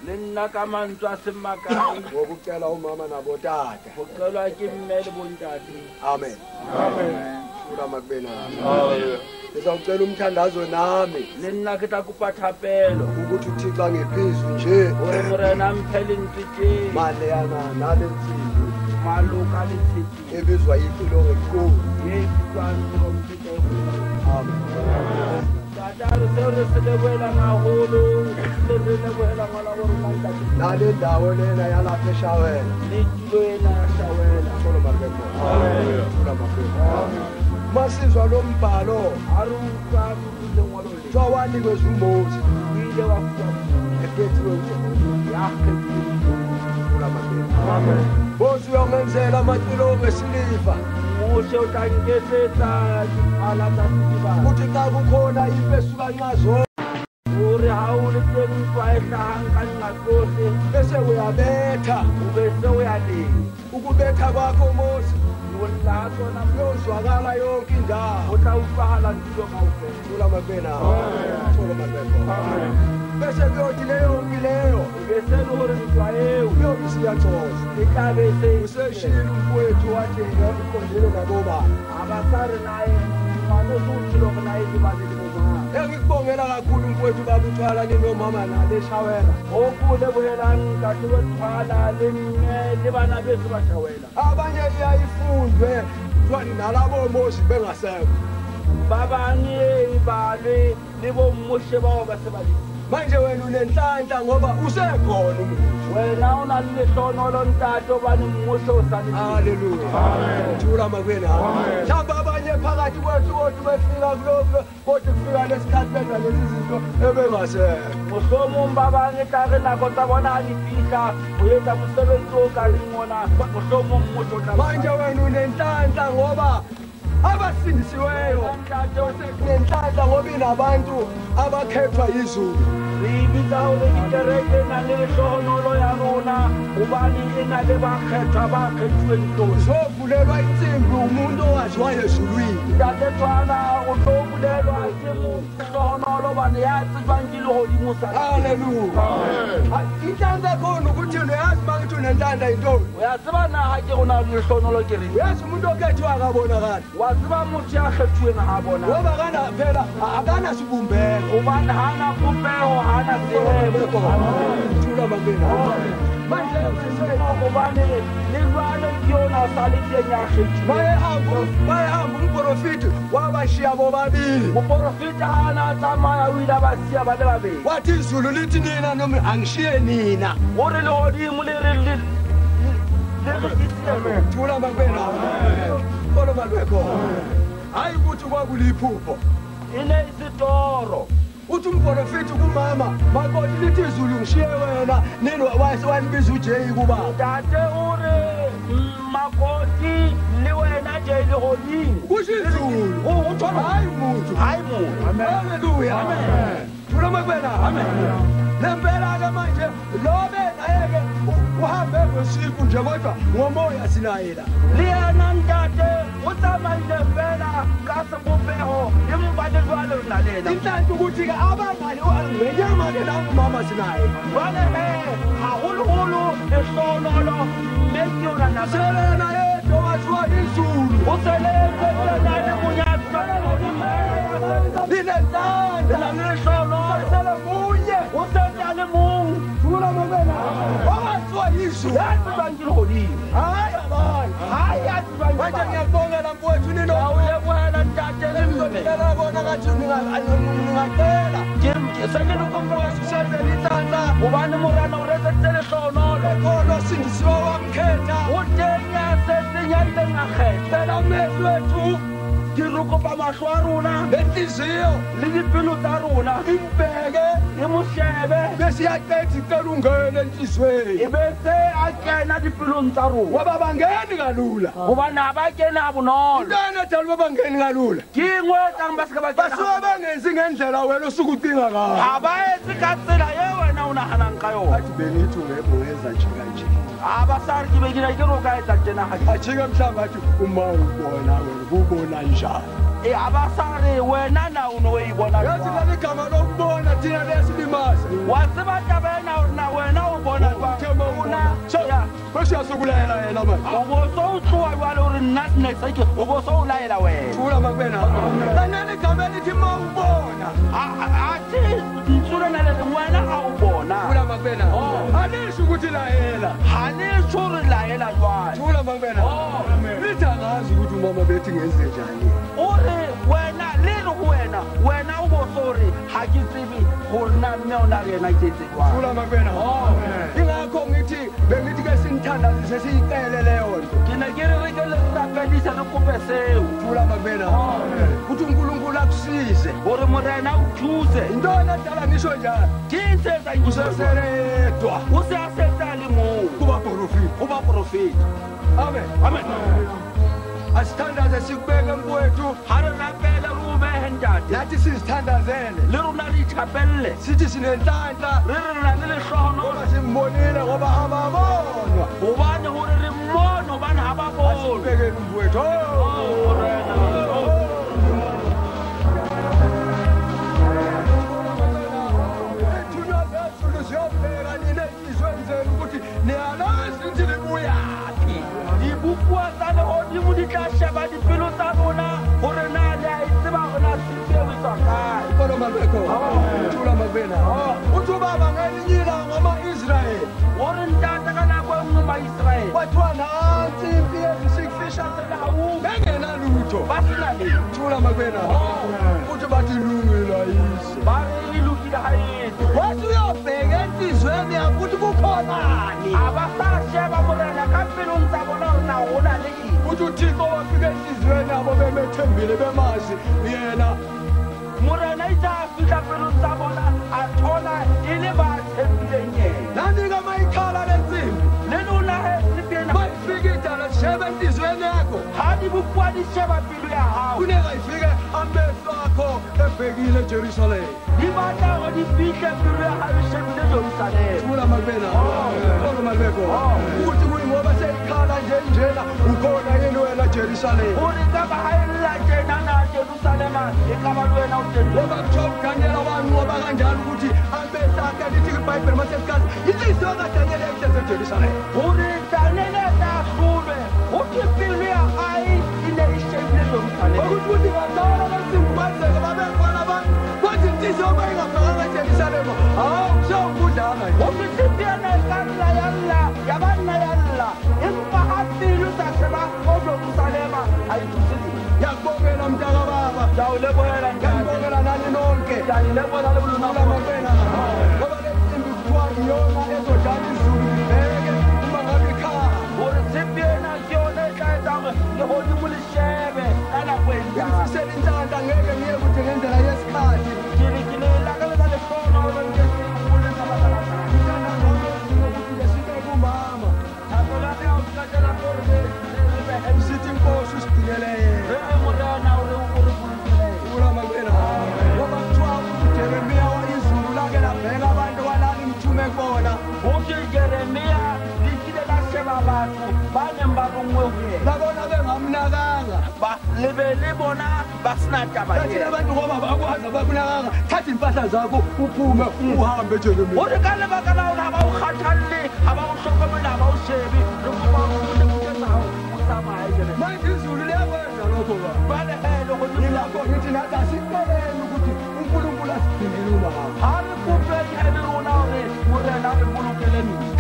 Le nna ka mantswe a seng makae. Ngokucela umama nabotata. Ho celwa ke mme le bontate. Amen. Amen. Thula makube nami. Amen. Ngizawucela umthandazo nami. Le nna ke tla kopa thapelo. Ukuthi uThixo angephizwe nje. Hore Morena a mphe lentswe tje. Maleyana nale nsimbi. Maloka le tshepi. Ebizwa icilongo elikhulu. Ye bitswang trompete e kgolo. Amen. Tata re se re se lebohelang haholo, le re lebohela ngwana wa rona ntate. Nale ndawo lena yalapha eShawela. Le tulo ena ya Shawela. Thula makube khona. Amen. Thula makube khona. Amen. Masizwa lo mbhalo. Ha re utlwa lengolo le. Kuthiwa wanikezwa uMose. O ile wa fuwa Ekhethiwe uJehova. Ya kgethuwe. Thula makube khona. Amen. Mose uyongenzela amacilongo esiliva. Moshe o tla nketsetsa diphala tsa sediba. Kuthi xa kukhona impi esuka nxa zonke. Hore ha o le teng ntwa e hlahang ka nqa tsohle. Bese uyabetha. O be se o ya letsa. Ukubetha kwakho Mose. Ho lla ha tsona kuyozwakala yonke indawo. Ho tla utlwahala tulo kaofela. Thula makube nawe. Thula makube khona. Bese kuyothi leyo mpi leyo. E be se le hore ntwa eo. Kuyobe isiyaxoshwa. E tla be se Useshilo umfowethu wathi iqondile nabobaba. Ha ba sa re naye ngwana o so o tshilo hore naye ke ba le bomang. Engikubongela kakhulu mfowethu baba uThwala ninomama nale Shawela. O ko lebohelang ntate wa Thwala le mme le bana beso ba Shawela. Abanye iyayifundwe kuthiwa nalabo Mose bengasekho. Ba bang e balwe le bo Moshe bao ba se ba le. Manje wena unenhlanhla ngoba usekhona umuntu. Wena o na le lehlohonolo ntate hobane mmuso o sa le teng. Haleluya. Thula makube nawe. Mhlawumbe abanye phakathi kwethu kodwa befika kulokho kodwa kufika lesikhathi benza lezi zinto ebengasekho. Mohlomong ba bang e tla re nako tsa bona ha di fihla ho etsa mosebetsi o ka reng ona, mohlomong mmuso o tla ba Manje wena unenhlanhla ngoba abasindisiweyo nenhlanhla ngoba inabantu abakhethwa izulu. Re e bitsa hore ke kereke e nang le lehlohonolo ya rona hobane e na le bakgethwa ba kgethuweng tsohle. Uzovulelwa insimbi umuntu owaziwayo ezulwini. Ntate Thwala o tlo bulelwa ke lehlohonolo hobane ya tsejwang ke lehodimo sa Haleluya. Inhlanhla khona ukuthi uyazi uma ngithi unenhlanhla yintoni. O ya tseba na ha ke rona le lehlohonolo ke reng? Uyazi umuntu okhethiwe akabonakali. Wa tseba motho ya kgethuweng ha a bona. Ngoba kana phela akanasibumbeko. Hobane ha na popeho, ha na tsebo. Thula makube nawe. Manje hobane le jwale ke yona o sa le teng ya kgethuweng. Bayehamba umprofiti wabashiya bobabili. Moporofeta ha na tsamaya o ile a ba siya ba le babedi. Wathi izulu lithi nina noma angishiye nina. Hore lehodimo le re le le re ke siya. Thula makube nawe. Khona makube khona. Hayi ukuthi kwakuliphupho. E ne e se toro. Uthi umprofeti kumama makoti lithi izulu ngishiye wena nini wayembiza uJay kuba. Ntate o re makoti le wena Jay lehodimo. Kusho izulu. O thola hayi umuntu. Hayi muntu. Haleluya. Amen. Thula makube nawe. Amen. Lempela ke manje lobe naye ke uhambe ngosiku nje kodwa ngomoya sinaye la. Le yena ntate o tsamaile fela ka sebopeho empa le jwale re na le yena. Inhlanhla ukuthi ke abangani ngenyama ke la umama sinaye. Jwale he haholoholo lehlohonolo mme ke yona nako. Selena yedwa waziwa izulu. O sele na le monyadi. Linenhlanhla. Le na le lehlohonolo. Sele munye. O sentse a le mong. Thula makube nawe. Owaziwa izulu. Ya tsebang ke lehodimo. Hayi abanye. Hayi ya tsebang ke Manje batho. ngiyakubongela mfowethu nino. Ke a o lebohela ntate le mme. Ngizocela bona ngathi ningacela. Ke se ke le kopa Usenzele inhlanhla. hobane Morena o re etseditse lehlohonolo. Ekhona osindisiwe wamkhetha. O teng ya setseng ya ileng a kgetha. Cela amehlo ethu Ke re kopa mahlo a rona nenhliziyo le dipelo tsa rona imbheke e mo shebe. Bese iyaqeda icela ungene enhliziyweni. E be se a kena dipelong tsa rona. Ngoba bangeni kalula. Hobane ha ba kene ha bonolo. Into enedala uba bangeni kalula. Ke engwe e etsang ba se ke ba kena. Basuke bengenzi ngendlela wena osuke ucinga ngayo. Ha ba etse ka tsela e wena o nahanang ka yona. Athi bengithi ungeke ungenza nje kanje. Ha ba sa re ke be ke na ke re o ka etsa tjena ha ke. Ajike mhlawumbe athi uma ubona wena ubona njani. E ha ba sa re wena na o no e bona Yazi jwang. leli gama lokubona thina liyasilimaza. Wa tseba taba ena hore na wena Usuyasokulayela yena manje. O bo so o tloha jwale hore nna ne se ke o bo so o laela wena. Thula Makwena. Kanene igama elithi mawubona. Athi ntsule na le wena ha o bona. Thula Makwena. Alisho ukuthi layela. Ha le tjho re laela jwale. Thula Makwena. Lithi angazi ukuthi umama bethi ngenze njani. O re wena le re ho wena, wena o bo so re ha ke tsebe hore na mme o na re yena ke etse jwang. Thula Makwena. Ingakho ngithi bengithi ke sinithandazise siyicele leyo nto. Ke ne ke re re ke le rapedise re kope seo. Thula Makwena. Uthi uNkulunkulu akusize. Hore Morena o thuse. Intoni edala ngisho njalo? Ke eng se etsang Useseredwa. O se a setse a le mong. Kubaprofeti. Ho baprofeti. Amen. Amen. Asithandaze sikubeke mfowethu. Ha re rapele re o behe ntate. Nathi sizithandazele. Le rona re ithapelle. Sithi sinenhlanhla. Re re na le lehlohonolo. Ngoba simbonile ngoba ababonwa. Hobane hore re mmone hobane ha ba bonwe. Asibekeni mfowethu. Oh, Morena. Ethunywa zezulu ziyobheka nina enhliziyweni zenu ukuthi niyalazi ukuthi nibuyaphi. Dibopuwa tsa lehodimo di tla sheba dipelo tsa lona hore na le a e tseba hore na tshepo eo e tswa kae. Nkolo Mabeko. Thula Makwena. Uthi ubaba ngelinye ilanga ama-Israyeli. Hore ntate ka nako e nngwe Maisraele. Kwathiwa nansi impi ezisikufisha bengenalutho. Ba sena letho. Thula Makwena. Uthi bathi ilungile ayise. Ba re e lokile ha e etse. Wathi uyobheka enhliziyweni yakho ukuthi kukhonani. A ba sa sheba Morena ka pelong tsa bona hore na ho na le eng. Uthi uThixo wafika enhliziyweni yabo bemethembile bemazi yena. Morena itse a fihla pelong tsa bona a thola e le ba tshepileng yena. Nanika mayikhala le nsimbi. Le lona he tshepi ena. Mayifika idala sheba enhliziyweni yakho. Ha dibopuwa di sheba pelo ya hao. Kuneka ifike amehlo akho ebhekile eJerusalem. Di batla hore di fihle pelo ya hao e shebile Jerusalem. Thula Makwena. Thula Mabeko. Ukuthi kuyingoba seyikhala nje njena ukhona yini wena Jerusalem. Hore ka ba ha e lla tjena na Jerusalema e ka ba le wena o teng. Ngoba kuthiwa uDaniel wanqoba kanjalo ukuthi amehlo akhe lithi iBhayibheli masesikhathi inhliziyo kaDaniel yayihlezi eJerusalem. Hore Daniel a tla hlolwe ho thwe pelo ya hae e ne e shebile Jerusalem. Ukuthi kuthi ngadala lensimbi kwenzeke babekhona abantu kodwa inhliziyo bayingafakanga eJerusalem. Hawu sewukudlala nje. Ho thwe tshepi ena e ka lla ya lla ya ba nna ya lla empa ha pelo tsa sheba ko Jerusalema ha e thuse letho. Ngiyakubongela mntakababa. Ke a o lebohela ntate. Ngiyakubongela nani nonke. Ke a le lebohela le bolona Thula Makwena. Ngoba le nsimbi kuthiwa iyona ezodlala izulu libheke uma ngabe ikhala. Hore tshepi ena ke yona e tla etsa hore lehodimo le shebe ka nako e tlang. Ngifisela inhlanhla ngeke ngiye kude ngendlela yesikhathi. Ke re ke le lakaletsa lehlohonolo nke se hole ka baka la ntate. Ngithanda ukuthi nje sibeke umama. Thapelo ya ka ya ho qetela ke hore re behe Sithi inkosi usigcinele yena. Re re Morena o re bolokele yena. Thula Makwena. Ngoba kuthiwa uJeremiya izulu lake labheka abantu walala imthume kubona. Ho thwe Jeremia le kile la sheba batho ba neng ba ronngwe ho yena. Labona bengamnakanga. Ba le be le bona ba sena taba le Bathi yena. abantu ngoba bakwazi abakunakanga. Thatha impahla zakho uphume uhambe Jeremiya. Hore ka lebaka la hore ha ba o kgathalle, ha ba o hlokomele, ha ba o shebe, re kopa hore o tle buka tsa hao o tsamaye Jeremia. Manje izulu liyakwenza lokho ba. Jwale he lehodimo Yingakho ngithi nathi asiceleni ukuthi uNkulunkulu asigcinele umama. Ha re kopeng he le rona hore Morena a re bolokele mme.